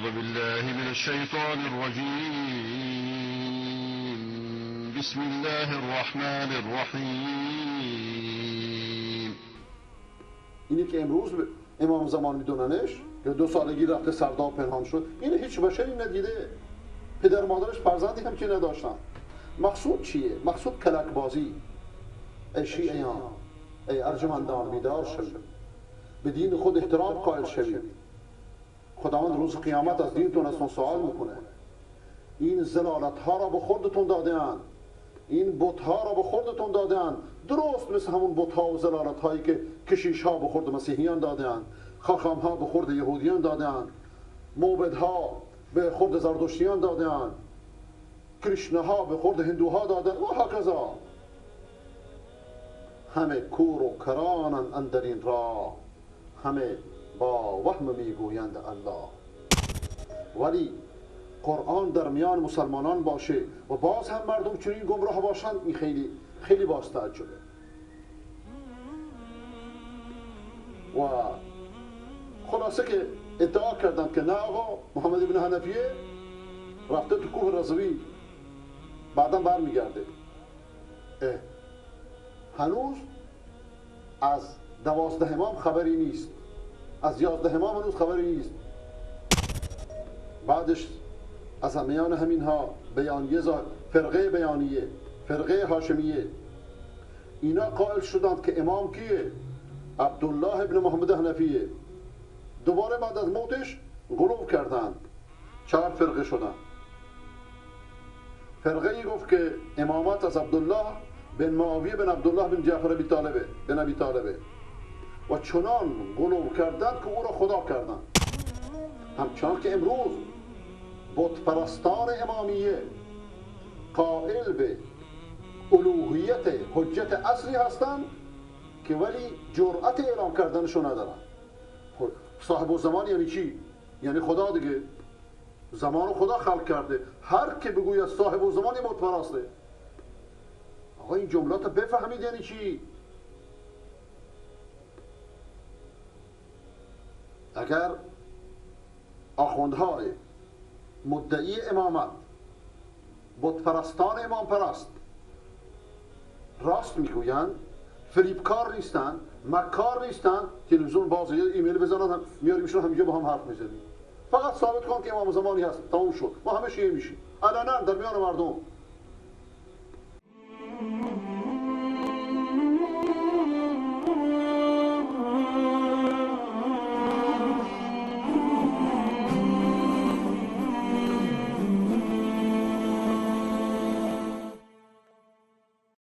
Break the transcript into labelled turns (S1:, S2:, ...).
S1: أعوذ بالله من الشیطان الرجیم. بسم الله الرحمن الرحیم.
S2: اینی که امروز امام زمان میدوننش که 2 سالگی رفته سرداب پنهان شد، اینو هیچ بشری ندیده. پدر مادرش فرزندی هم که نداشتن. مقصود چیه؟ مقصود کلک بازی. ای شیعیان، ای ارجمندان، بیدار شوید، به دین خود احترام قائل شوید. خداوند روز قیامت از دینتون از سوال میکنه. این زلالت ها را به خودتون داده‌اند، این بت ها را به خودتون داده‌اند، درست مثل همون بت ها و زلالت هایی که کشیش ها به خورد مسیحیان داده‌اند، خاخام ها به خورد یهودیان داده‌اند، موبد ها به خورد زرتشتیان داده‌اند، کریشنا ها به خورد هندوها داده‌اند و هکذا. همه کور و کرانند اندر این راه، همه با وهم میگویند الله. ولی قرآن در میان مسلمانان باشه و باز هم مردم چنین گمراه باشند، این خیلی خیلی باز تعجبه. و خلاصه که ادعا کردند که نه آقا، محمد بن حنفیه رفته تو کوه رضوی، بعدا برمیگرده. هنوز از 12 امام خبری نیست، از 11 امام هنوز خبری نیست. بعدش از میان همین ها بیانیه، فرقه بیانیه، فرقه هاشمیه، اینا قائل شدند که امام کیه؟ عبدالله ابن محمد حنفیه. دوباره بعد از موتش غلو کردند، 4 فرقه شدند. فرقه ای گفت که امامت از عبدالله بن معاویه بن عبدالله بن جعفر ابی طالبه بن ابی طالبه، و چنان غلو کردند که او را خدا کردند. همچنان که امروز بت پرستان امامیه قائل به الوهیت حجت اصلی هستند که ولی جرأت اعلام کردنشو ندارن. صاحب زمان یعنی چی؟ یعنی خدا دیگه. زمان خدا خلق کرده. هر که بگوید صاحب زمان بت پرسته. آقا این جملات رو بفهمید یعنی چی؟ اگر آخوندهای مدعی امامت، بتپرستان امام پرست راست میگویند، فریبکار نیستند، مکار نیستند، تلویزیون باز یه ایمیل بزنن میاریمشون همینجا با هم حرف میزنیم. فقط ثابت کن که امام زمانی هست، تموم شد، ما همه شیعه میشیم علنا در میان مردم.